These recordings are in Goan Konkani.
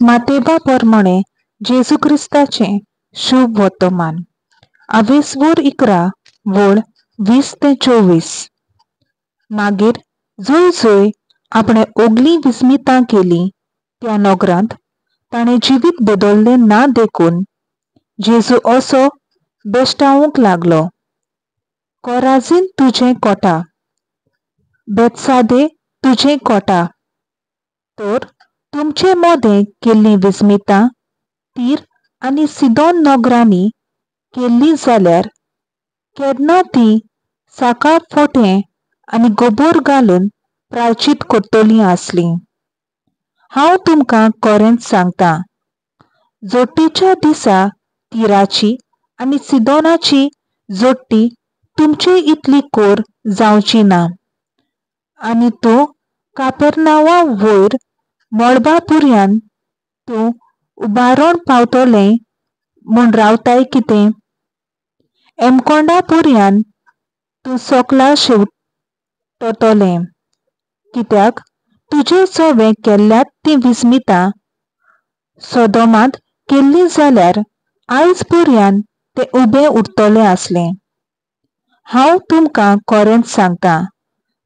मातेवा पोरमाणें जेजू क्रिस्ताचें शुभ वर्तमान. आवेसवोर 11 वळ 20 ते 24. मागीर जंय जंय आपणें ओगलीं विस्मितां केलीं त्या नगरांत ताणें जिवीत बदल्लें ना देखून जेजू असो बेश्टावूंक लागलो, कोराजीन तुजें कोटा, बेतसादे तुजें कोटा, तर तुमचे मोदें केल्लीं विस्मितां तीर आनी सिदोन नगरांनी केल्लीं जाल्यार केन्ना तीं साका फोटें आनी गोबोर घालून प्रायचीत करतलीं आसलीं. हांव तुमकां खरेंच सांगता, जोटीच्या दिसा तिराची आनी सिदोनाची जोटी तुमचे इतली कोर जावची ना. आनी तूं कापेरनावा वयर मळबा पुर्यान तूं उबारोण पावतलें म्हूण रावताय कितें? एमकोंडा पुर्यान तूं सोकला शेवटतलें, कित्याक तुजे सवे केल्ल्यात तीं विस्मितां सोदोमांत केल्लीं जाल्यार आयज पुर्यान तें उबें उरतलें आसलें. हांव तुमकां खरेंच सांगता,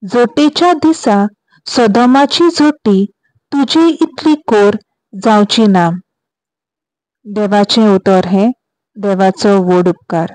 जोटेच्या दिसा सोदोमाची जोटी तुजी इतली कोर जावची ना. देवाचें उतर हें देवाचो व्हड उपकार.